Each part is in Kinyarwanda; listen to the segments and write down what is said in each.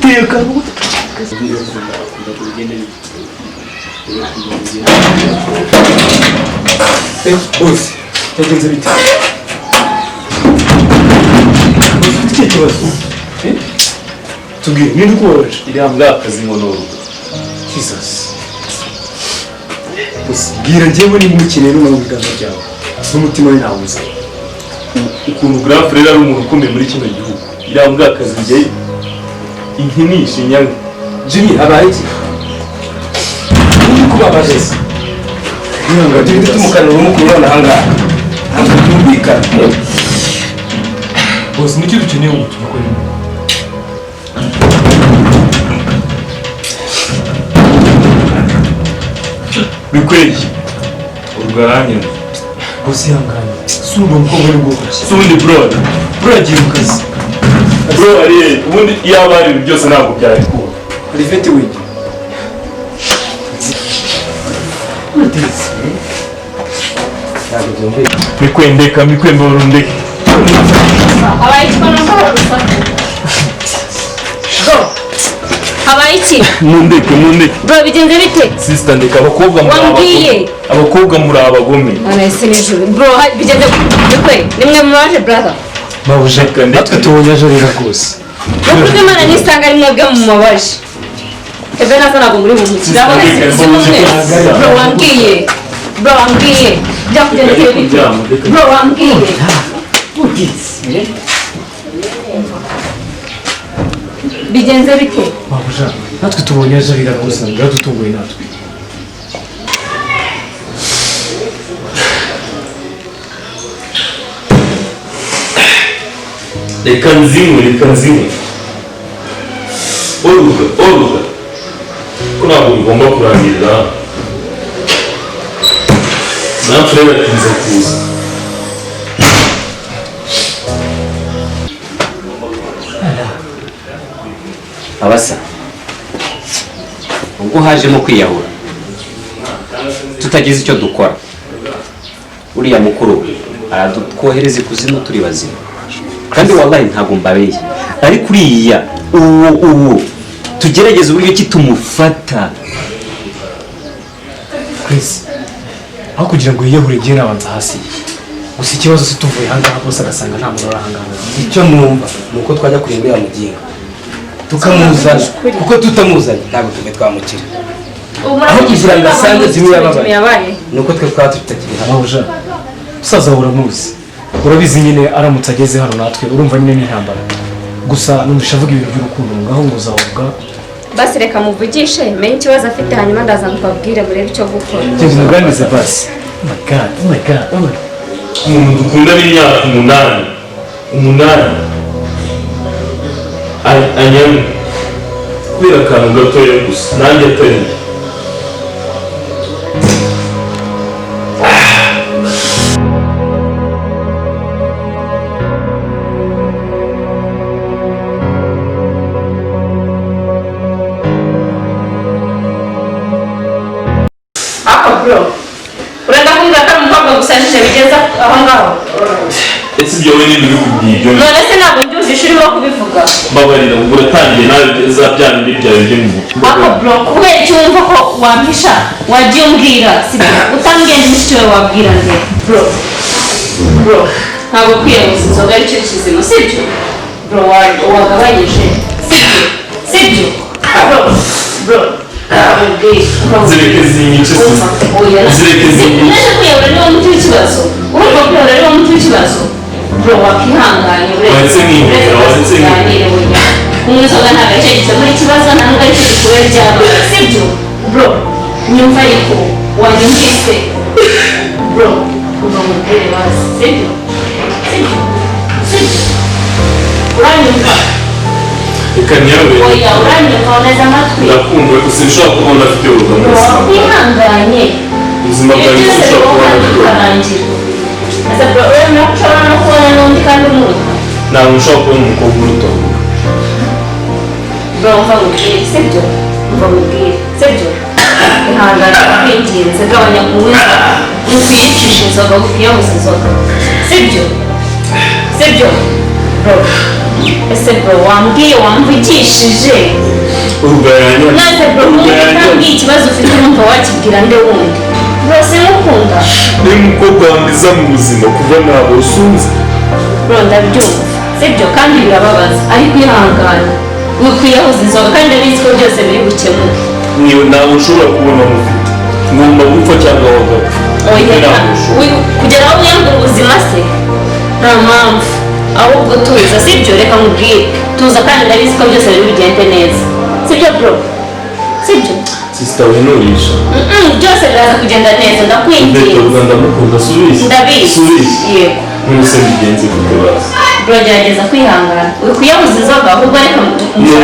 Uteye akantu. Bose byagenze bite? Ufite ikihe kibazo? Tubwire, ninde ukubabaje? Iriya mbwakazi ngo ni urugo. Jesus. Bose bwira, njyewe niba umukeneye n'umwe mu biganza byawe n'umutima we nawuzi. Ukuntu Grand Frère ari umuntu ukomeye muri kino gihugu, iriya mbwakazi njye inkinisha inyanga. Jimmy, habaye iki? Ninde ukubabaje se? Turi tumukanura umukuru none ahangaha ntabwo byumvikana. Bose, nicyo dukeneye ubu, tugakora. Bikweye urwaranyana. Bose, ihangane, si urwo mukobwa ni bwoko ki? Si ubundi bro. Bro yagiye mu kazi. Bro ari ubundi, iyaba ari ibi byose ntabwo byari kuba. Rivete wigi. Ntabwo byumvikana. Mikwe ndeka, mikwe mboro ndeke. Habaye iki ko numva hari urusaku? Bro, habaye iki? Mundeke, mundeke. Bro, bigenze bite? Sister, ndeka, abakobwa muri Wambwiye. abagome, abakobwa muri abagome. None ese nijoro bro, bigenze bikwe nimwe mubaje brother. Mabuja, Reka ndeke. natwe tubonye aje rero rwose. Nukuri Imana nisanga ari mwebwe mumabaje. Ebe nasa ntabwo muri mu ntoki. Ndabona si mwe. Bro, wambwiye. Bro, wambwiye. Byakugendekeye bite? Bro, wambwiye. Bigenze bite? Mabuja, natwe tubonye aje rero rwose, biradutunguye natwe. Reka nzinywe, reka nzinywe. Oruga, oruga, ko ntabwo bigomba kurangirira hano. Natwe rero atinze kuza. Abasa ubwo hajemo kwiyahura tutagize icyo dukora, uriya mukuru we aradutwohereza ikuzimu turi bazima. Kandi wallahi ntabwo mbabeshya, ariko uriya uwo tugerageze uburyo ki tumufata. Chris, aho kugira ngo yiyahure igihe nabanza hasi. Gusa ikibazo si tuvuye ahangaha bose agasanga nta muntu uri ahangaha. Icyo numva ni uko twajya kureba uriya muginga tukamuzana, kuko tutamuzanye ntabwo twe twamukira. Aho kugira ngo asange Jimmy yababaye. Yabaye. Ni uko twe twaba tutakiri hano. Mabuja, musaza wawe uramuzi, urabizi nyine, aramutse ageze hano natwe urumva nyine n'intambara. Gusa numvisha avuga ibintu by'urukundo, ngaho ngo uzavuga. Basi reka muvugishe menye ikibazo afite, hanyuma ndaza mbabwire murebe icyo gukora. Genda umuganirize basi. Oh my God, oh my God, oh my. Umuntu dukundana imyaka 8, 8, anyamwe kubera akantu gatoya gusa nanjye atari njye. Ako bro, urenda kumbwira ko ari umukobwa gusajije bigeze aho ngaho? Ese ibyo we ninde ubikubwiye ibyo? None se ntabwo mbyumvishe urimo kubivuga? Mbabarira, ubwo uratangiye nawe za bya bindi byawe byo mu mutwe. Ako bro, kubera icyo wumva ko wampisha, wagiye umbwira sibyo? Utambwiye ndi mushiki wawe wabwira nde? Bro, bro, ntabwo kwiyahuza inzoga aricyo kizima, sibyo? Bro, wagabanyije, sibyo? Sibyo bro? Bro, ubwire. Zireke zinyice. Oya. Zireke zinyice. Uretse kwiyahura niwo muti w'ikibazo? Urumva kwiyahura niwo muti w'ikibazo? Bro, wakihanganye. Waretse nkihera, waretse nkihera. Uganire burya. Kunywa inzoga ntabwo aricyo gikemura ikibazo, nta nubwo aricyo gikubera ibyabaye, sibyo? Bro, nyumva, ariko wanyumvise bro, kuva mubwire basi, sibyo? Sibyo? Sibyo? Uranyumva? Reka nyawe. Oya, uranyumva neza amatwi? Ndakumva, gusa sinshobora kubona afite urugo mu Bro, buzima bwawe. wihanganye. Ubuzima Ibyo bwawe byose sinshobora bibaho kubona kandi afite urugo. bikarangira. Ese bro, uremera ko ushobora no kubona n'undi kandi umuruta? Ntabwo nshobora kubona umukobwa uruta wowe. Bro, mva nkubwire, sibyo? Mva nkubwire, sibyo? Ihangane, kwinginze, gabanya kunywa inzoga, ukwiyicisha inzoga, ukwiyahuza inzoga, sibyo? Sibyo? Bro, ese bro wambwiye wamvugishije Urugayanya. Maze bro utambwiye ikibazo ufite urumva wakibwira nde wundi? Bro simukunda. Ni umukobwa mwiza mu buzima kuva ntabwo usunze. Bro ndabyumva sibyo kandi birababaza ariko ihangane wikwiyahuza inzoga kandi ndabizi ko byose biri bukemuke. Niyo ntabwo ushobora kubona mufite ngomba gupfa cyangwa wagapfa. Oya kugera aho wiyambura ubuzima se nta mpamvu ahubwo tuza sibyo reka nkubwire tuza kandi ndabizi ko byose biri bugende neza sibyo bro sibyo Sister winurisha byose biraza kugenda neza ndakwinginze. Ndamukunda subiza. Ndabizi subiza. Yego nuse bigenze gute basi? Bro gerageza kwihangana wikwiyahuza inzoga ahubwo reka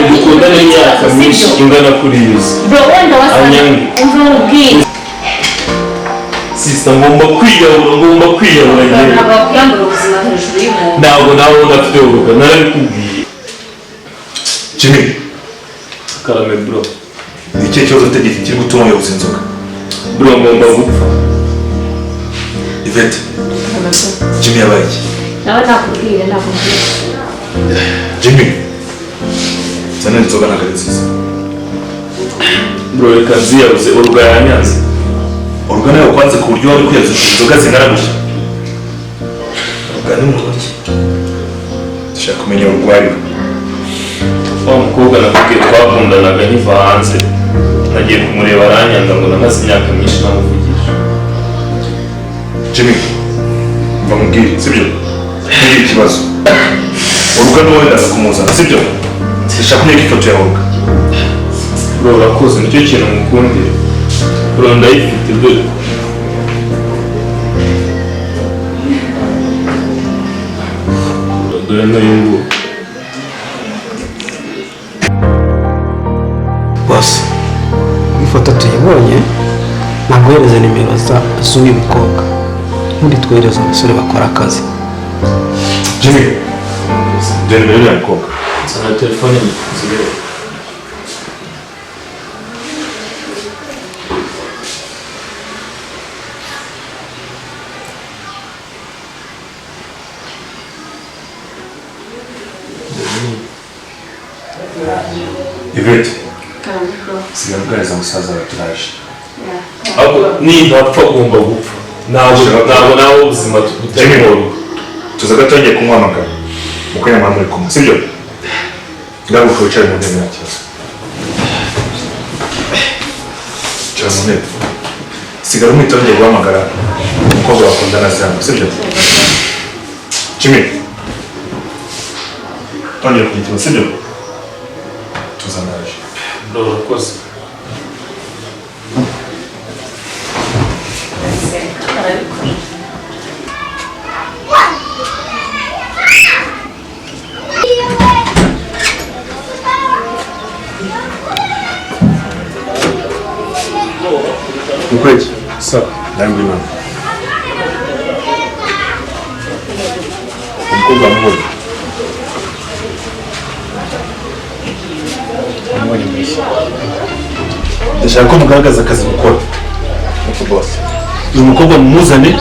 dukundane imyaka myinshi ingana kuri yuzi. Bro wenda wasanga umva nkubwire. Sister ngomba kwiyahura ngomba kwiyahura njyewe. Ntabwo wakwiyambura ubuzima hejuru y'umuntu. Ntabwo nawe udafite urugo narabikubwiye. Jimmy karame bro. Ni ikihe kibazo utegeka kiri gutuma uyoboza inzoga? Bro ngomba gupfa. Yvette Jimmy yabaye iki? Nawe nakubwire nakubwire. Jimmy zana inzoga ntabwo ari nziza. Bro reka nziyabuze uruga yanyanze. Uruga nawe kwanze ku buryo wari kwiyaza inzoga zingana gutya. Uruga ni muntu ki? Dushaka kumenya urwo ari we. Wa mukobwa nakubwiye twakundanaga nkiva hanze nagiye kumureba aranyanga ngo namaze imyaka myinshi namuvugisha. Jimmy mva nkubwire sibyo? Ntugire ikibazo. Uruga ni wowe ndaza kumuzana sibyo? Ndashaka kumenya ifoto ya Uruga. Bro urakoze nicyo kintu ngukundira. Bro ndayifite dore. Dore n'uyu nguyu. Bose ifoto tuyibonye naguhereza nimero z'uyu mukobwa ubundi twohereza abasore bakora akazi. Jimmy dore nimero y'uriya mukobwa. Sana telefone zireba. Yvette sigara ubwariza musaza wawe turaje. Ahubwo nintapfa ugomba gupfa. Ntabwo nawe ubuzima butegura. Tuza gato ngiye kumuhamagara mu kanya mwaba muri kumwe sibyo? Ngaruka wicare mu ntebe nta kibazo. Icara mu ntebe. Sigara umwitaho ngiye guhamagara umukobwa bakundana aze hano sibyo? Jimmy tongera kugira ikibazo sibyo? Tuza ndaje. Bro urakoze. Ukwezi? Sawa. Ndabwira Imana. Umukobwa wamubonye. Namubonye mwiza. Ndashaka ko mugaragaza akazi mukora. Uyu mukobwa mumuzane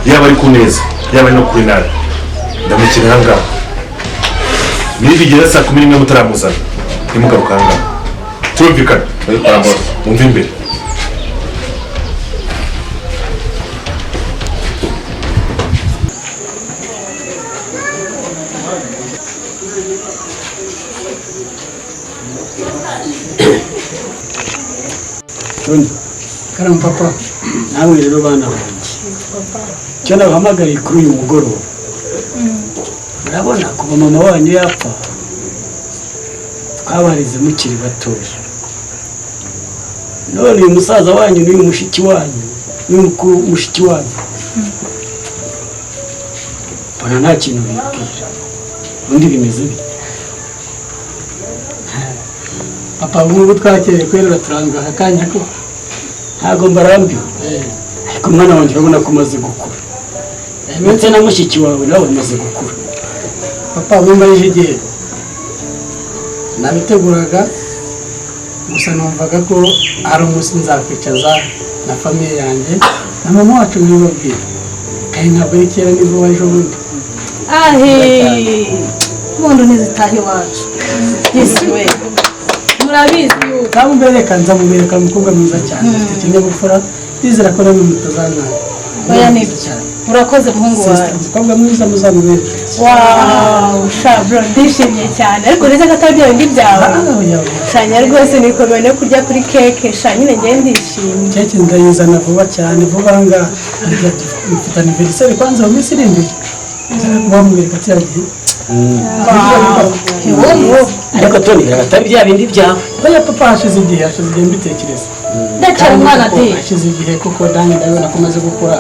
yaba ari ku neza yaba ari no kuri nabi. Ndamukina aha ngaha. Nibigera saa 11 mutaramuzana ntimugaruke aha ngaha. Turumvikana? Mumve imbere. Karame papa nawe rero bana banjye icyo nabahamagariye kuri uyu mugoroba murabona kuva mama wanyu yapfa twabareze mukiri batoya none uyu musaza wanyu n'uyu mushiki wanyu n'uyu mukuru mushiki wanyu mbona nta kintu bibwira undi bimeze bite? Papa ubu twakereye kwerura turangwa akanya ko ntabwo mbarambiwe ariko umwana wanjye urabona ko umaze gukura ndetse na mushiki wawe nawe umaze gukura. Papa mwumvarije igihe nabiteguraga gusa numvaga ko ari umunsi nzakwicaza na famiye yanjye na mama wacu nkabibabwira kandi ntabwo ari kera ni vuba ejo bundi. Ahe mundo ntizitaha iwacu disi we murabizi yuko nzamubereka nzamubereka umukobwa mwiza cyane afite ikinyabupfura, ndizera ko namwe mutazamwana. Oya nibyo, urakoze muhungu Sister, wawe. Umukobwa mwiza muzamubereke. Wow, sha bro, ndishimye cyane, ariko uretse ko atari bya bindi byawe. Shanya rwose nikomeye no kurya kuri keke, sha nyine njye ndishimye. Keke ndayizana vuba cyane, vuba aha ngaha. Harya mfite anniversaire kwanza mu minsi iri imbere, bamwereka kiriya gihe. Ariko Tony, atari bya bindi byawe. Oya papa, hashize igihe mbitekereza. Ndacyari umwana de. Hashize igihe kuko nanjye ndabibona ko maze gukura,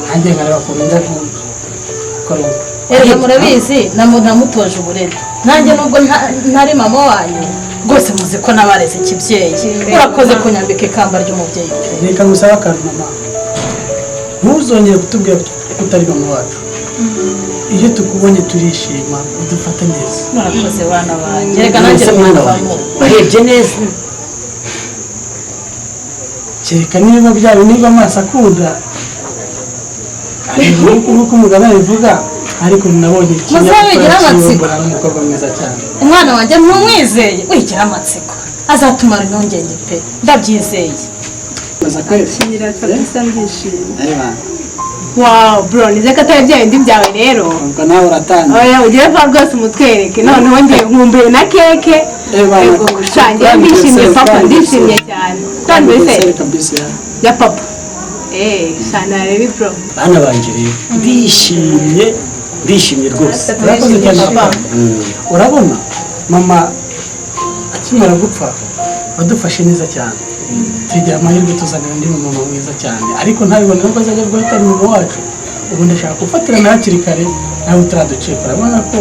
nanjye nkareba ukuntu njya gukora ubukwe. Erega murabizi namutoje uburere, nanjye nubwo ntari mama wanyu rwose muzi ko nabareze ikibyeyi. Urakoze kunyambika ikamba ry'umubyeyi. Reka ngusabe akantu mama, ntuzongere kutubwira ko utari mama wacu. Iyo tukubonye turishima, udufata neza. Murakoze bana banjye, reka nanjye Ese mwana wanjye, warebye neza? Kereka niba byaba, niba amaso akunda nk'uko umugabo abivuga, ariko nabonye Muzabigira amatsiko. mbona ari umukobwa mwiza cyane. Umwana wanjye ntumwizeye, wigira amatsiko, azatumara impungenge pe, ndabyizeye. Akira kabisa, ndishimye. Wow bro, nizere ko atari bya bindi byawe rero. Ubwo nawe uratangiye. Oya, ugere vuba rwose umutwereke, noneho ngiye nkumbuye na keke. Yego, sha njye ndishimye papa, ndishimye cyane. Kandi kabisa ya papa, sha narebe bro. Bana banjye rero, ndishimye, ndishimye rwose. Urakoze cyane papa. Urabona mama akimara gupfa wadufashe neza cyane, tugira amahirwe tuzanira undi mama mwiza cyane, ariko ntabibone nubwo azajya avuga ko atari mama wacu. Ubu ndashaka gufatirana hakiri kare nawe utaraducika. Urabona ko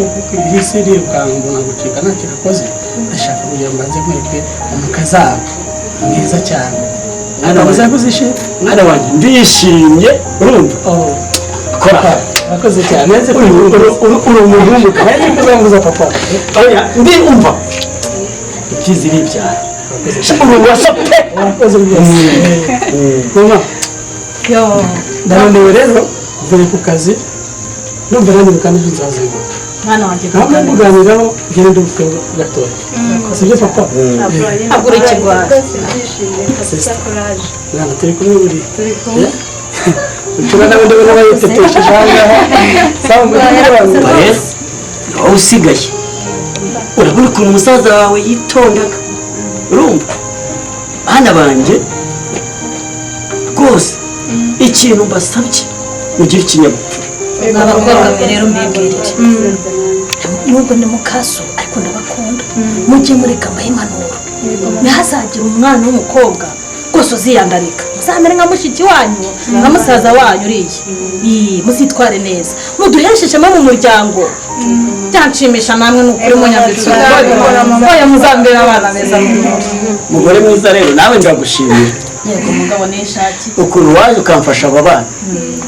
ihise rirukanka mbona gucika ntacyo gakoze. Ndashaka kugira ngo mbanze nkwereke umukazana mwiza cyane. Mwana wanjye. Uzakuzishima. Mwana wanjye, ndishimye, urumva kora. Urakoze cyane. Uri umuntu w'umugabo. Nzi kuzanguza papa. Oya, ndi umva ibyiza iri ibyara, uri uwasa pe. Urakoze rwose mama. Yo. Ndananiwe rero, mvuye ku kazi, numva nananiwe kandi ejo nzazinduka. Mwana wanjye. Ntabwo kuganiraho, ngende nduhuke gatoya, sibyo papa? Agura ikigwari. Rwose ndishimye kabisa. Sister. Courage. Mwana, turi kumwe buriya. Turi kumwe. Ucura nawe, ndabona bayitetesheje aha ngaha. Sawa, muri kumwe. Rero ni wowe usigaye. Urabona ukuntu umusaza wawe yitondaga, urumva bana banjye, rwose ikintu mbasabye, mugire ikinyabupfura. Abakobwa mwe rero mbibwirire, nubwo ndi mukaso ariko ndabakunda, mujye mureka mbahe impanuro. Ntihazagire umwana w'umukobwa rwose uziyandarika, muzamere nka mushiki wanyu, nka musaza wanyu uriya. Ii, muzitware neza, muduheshe ishema mu muryango. Byanshimisha namwe ni ukuri munyambitse umugore. Oya, muzambere abana beza mu nkuru. Mugore mwiza rero, nawe ndagushimira. Yego mugabo, n'ishaki. Ukuntu waje ukamfasha aba bana,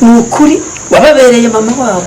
ni ukuri wababereye mama wabo.